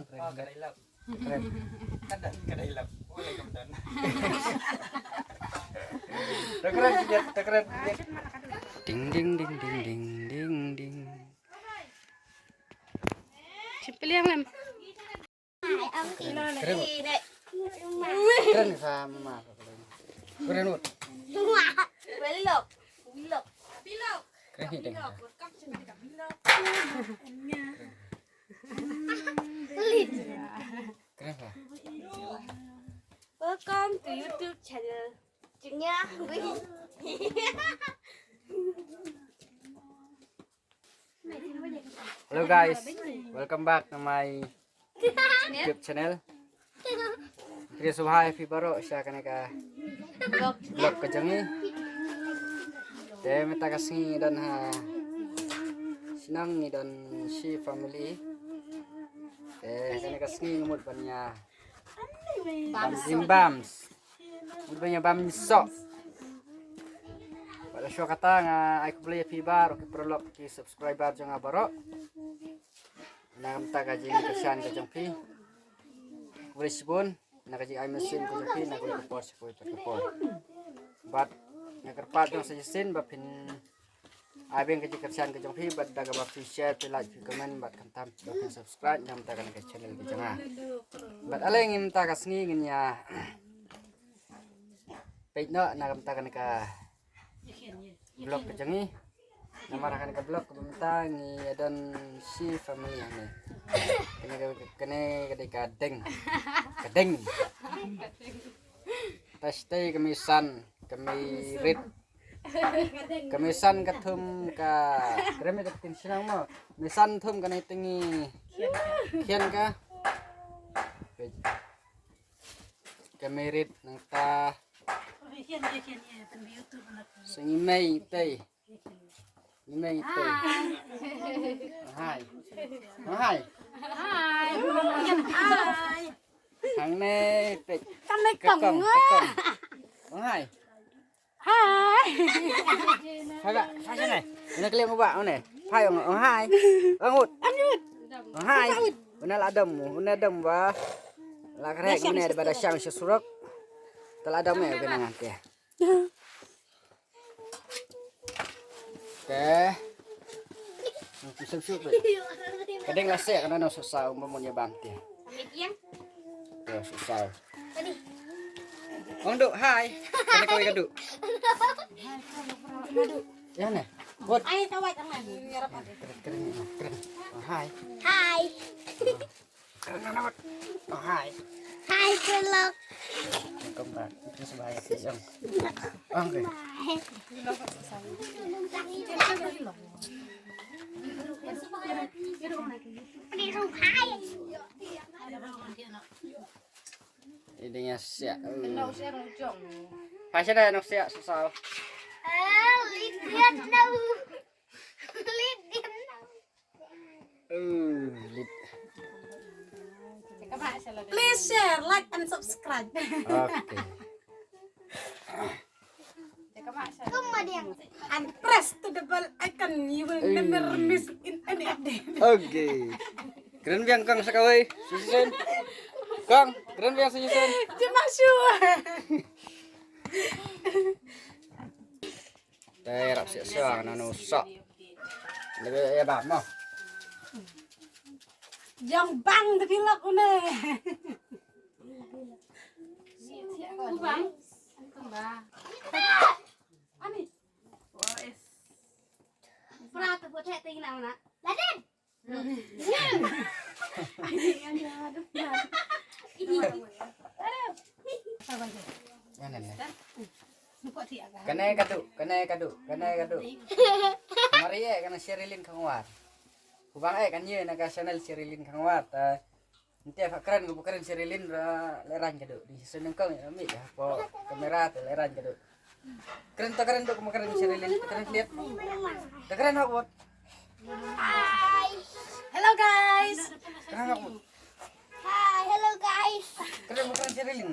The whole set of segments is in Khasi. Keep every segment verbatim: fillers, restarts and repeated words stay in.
Oh, ka dei lap. Kren. Ka don, ka dei lap. Boleh ka don. Takran sikit, takran sikit. Ding, ding, ding, ding, ding, ding, ding. Sipiliang lem. Kren. Kren sa mama. Kren ut. Belok. Belok. Kren hi ding. Kren sa. Welcome to YouTube channel. Jingya. Hello guys, welcome back to my YouTube channel. Khublei shibun ïa phi baroh sha kane ka vlog ka jong ngi. Te mynta ka sngi ngi don ha shnong, ngi don shi family. Te kane ka sngi ngi mut ban ïa bam jingïabam. Mut ban ïabam soh. Bad shuwa kata nga ai khublei ïa phi baroh ki paralok, ki subscriber jong nga baroh. Na ka bynta ka jingkyrshan ka jong phi. Khublei shibun na ka jingai mynsiem ka jong phi na kawei ka por sha kawei pat ka por. Bad nga kyrpad jong sa shisien ba phin ai biang ka jingkyrshan ka jong phi bad da kaba phi share, phi like, phi comment bad khamtam ba phin subscribe na ka bynta kane ka channel ka jong nga. Bad ale ngi mynta ka sngi ngin ïa peit noh na ka bynta kane ka vlog ka jong ngi. Namar ha kane ka vlog kaba mynta ngi ïa don shi family hangne. Kane ka, kane ka dei ka deng. Ka deng. Te shatei ka mei san, ka mei rit. Ka mei san ka thum ka, ka rem ka tin shnong mo. Mei san thum ka nei tingi khian ka. Ka mei rit nangta. Sa ngi mei tei. Ngi mei tei. Hai. Hai. Hai. Hangne peit. Kan mei kong. Kong, kong. Hai. Hai. Hai ba, hai sini. Ina kalian ubah, mana? Hai, ong, ong hai. Ong ut. Ong hai. Ong hai. Una la dam, una dam ba. La krek, mana ada pada siang sesurok. Telah dam ya, kena nganti. Te. Ka deng la seh ka na no sa sa um ba mon ïabam te. Te sa sa. Ong duk hai. Ka deng kawei ka duk. Ïa ne. Bot. Ai kawei ka man. Kren, kren, kren. Ong hai. Hai. Kren na bot. Ong hai. Hai, Kulok. Welcome back. Terima kasih banyak, Yang. Oke. Ini dia siap. Pasal dah nak siap susah. Eh, lihat now. Lihat now. Eh, lihat. Please share, like and subscribe. Okay. And press to the bell icon. You will never miss in any update. Okay. Kren biang kong sa kawei. Susan. Kong, kren biang susan. Jema shu. Te rap siap siang na no sok. Lebe ya ba mo. Jong bang de bilok une. Bang. Ani. Pura tu buat hati nak mana? Laden. Kane kadu, kane kadu, kane kadu. Mari eh kana Sherilyn Khangwar. Kubang eh kan ye na ka channel Sherilyn Khangwar ta. Nte fa kren ku kren Sherilyn ra le ran kadu. Di seneng kong mi ya po kamera te le ran kadu. Kren ta kren dok ma kren Sherilyn, ta kren liat. Ta kren hok bot. Hi. Hello guys. Kren hok bot. Hi, hello guys. Kren ma kren Sherilyn.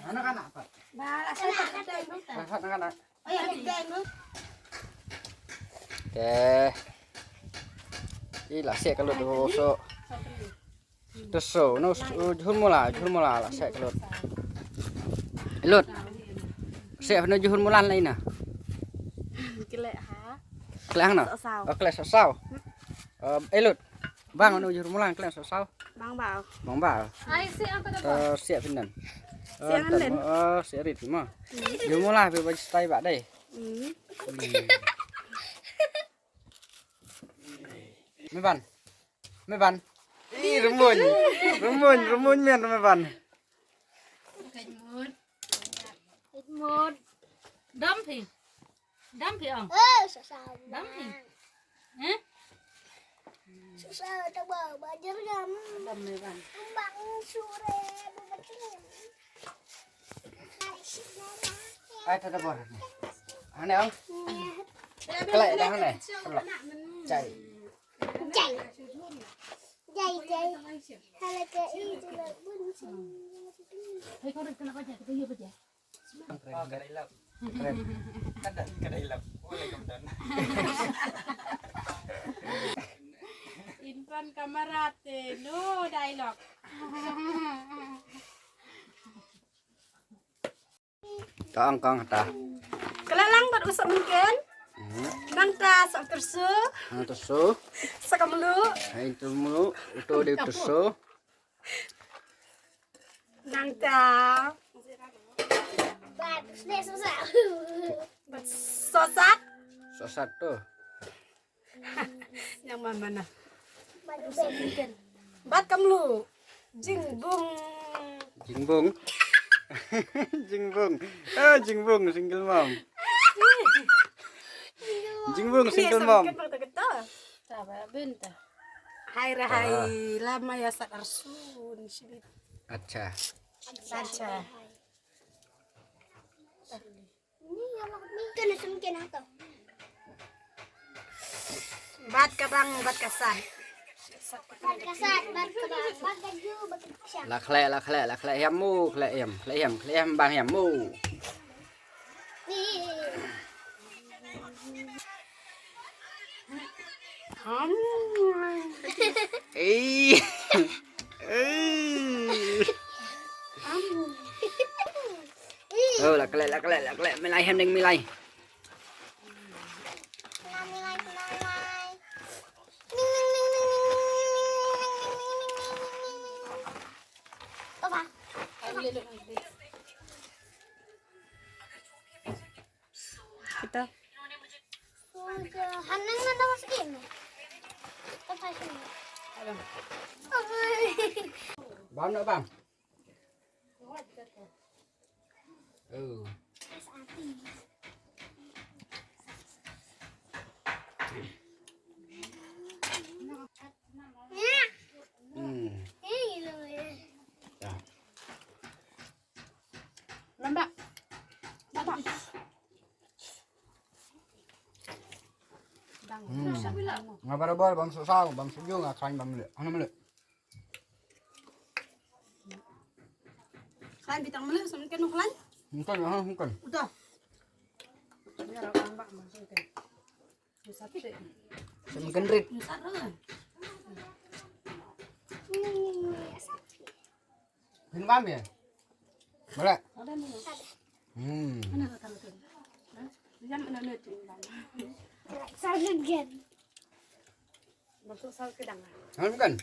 Anak-anak apa? Ba, asal tak ada. Anak-anak. Oh ya, ada. Te. Ila sek kalau tu so. Tyrso, no, jhur mula, jhur mula la seh ka lut. Lut. Seh no jhur mula la ina. Kle ha. Kle hang no. Sok saw. Oh, kle sok saw. Eh, lut. Bang no jhur mula kle sok saw. Bang ba. Bang ba. Ai seh angka da. Eh, seh pynban. Seh angka den. Eh, seh rit ma. Jhur mula phi ba stai ba dei. Hmm. Me ban. Me ban. Ih, remuñ. Remuñ, remuñ men me ban. Kajmut. Kajmut. Dam phi. Dam phi ong. Eh, sok saw. Dam phi. Eh? Sok saw ta ba ba jer gam. Dam me ban. Kembang sure ba ba kin. Ai ta da bor. Hane ong. Kelek dah hane. Kelek. Cai. Jai. Jai, jai. Hala ka i tu la bun sing. Hai, kau dah kenapa aja? Kita iya aja. Keren. Keren. Kada, kada hilap. Boleh kemudian. Inpan kamarate, no dialogue. Tang kang ta. Kelalang bad usap mungkin. Hmm. Nangta sak tersu. Nang tersu. Sakam lu. Hai termu. Itu di tersu. Nangta. Bad sosat. Bad sosat. Sosat tu. Yang mana? Bad kamlu. Jingbung. Jingbung. Jingbung. Ah, jingbung single mom. Jingbung single mom. Hai rahai lama ya sat arsun sibit. Acha. Acha. Kena sungkin atau. Bat kabang, bat kasat. Bat kasat, bat kabang, bat kaju, bat kasat. La khleh, la khleh, la khleh hiam mu, khleh hiam, khleh hiam, khleh hiam bang hiam mu. Ih. Ih. Oh, la khleh, la khleh, la khleh. Milai hem ding milai. Kita. Hanang na dawas game. Apa sih? Bang, nak bang? Oh. Hmm. Ya. Lembab. Lembab. Hmm. Nga barabor bang susah, bang suju nga khain bang lek. Ana melek. Klan bitang melu, sa mungkin klan? Mungkin, ah, mungkin. Udah. Biar aku ambak masuk ke. Sa mungkin rit. Pin bam ya? Boleh? Ada nih. Hmm. Mana kata lu tuh? Hah? Jam mana lu tuh? Sa mungkin. Masuk sal kedang. Kan bukan?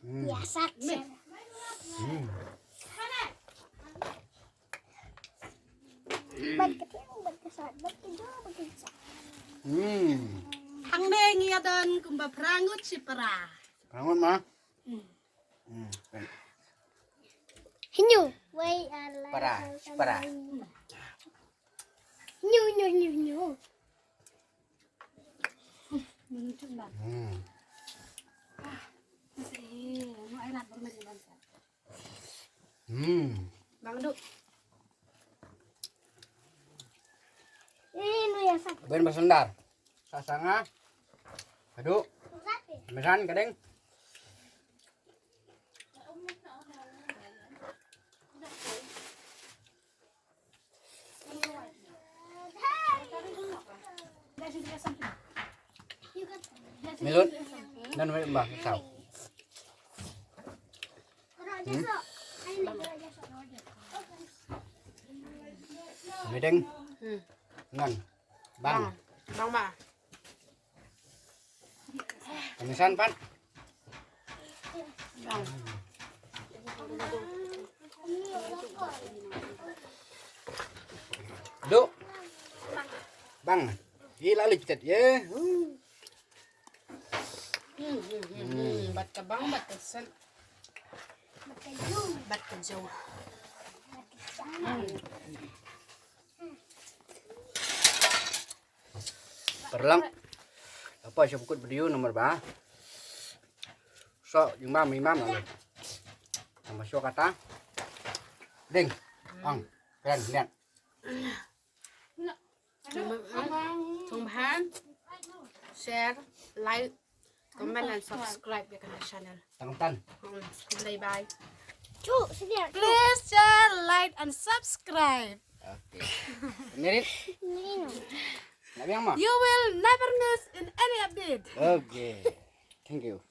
Hmm. Biasa. Hmm. Bat ketiang, bat kesat, bat kejo, bat kesat. Hmm. Hang deng ia dan kumba perangut si pera. Perangut mah. Hmm. Hmm. Hinyu. Wei ala. Para, para. Hinyu, hinyu, hinyu, hinyu. Hmm. Hmm. Bang Duk. Ini ya sak. Ben bersendar. Sasanga. Aduh. Mesan kadang. Milut. Nan wei ba saw. Hmm. Mideng. Hmm. Nan. Bang. Bang. Bang ba. Kemisan pat. Bang. Duk. Bang. Ila litet ye. Hmm, hmm, hmm, hmm. Bad ka bang, bad ka san. Bad ka jaw. Paralok. Apa sha ba kut video nomor ba. So, jingma mi mam. Tambah so kata. Ding. Ang. Kren, lihat. Sngewbha share, like, comment and subscribe ïa kane ka channel. Tang tan. Hmm, khublei bye. Chu, sini. Please share, like and subscribe. Okay. Merit. Nak biang ma? You will never miss in any update. Okay. Thank you.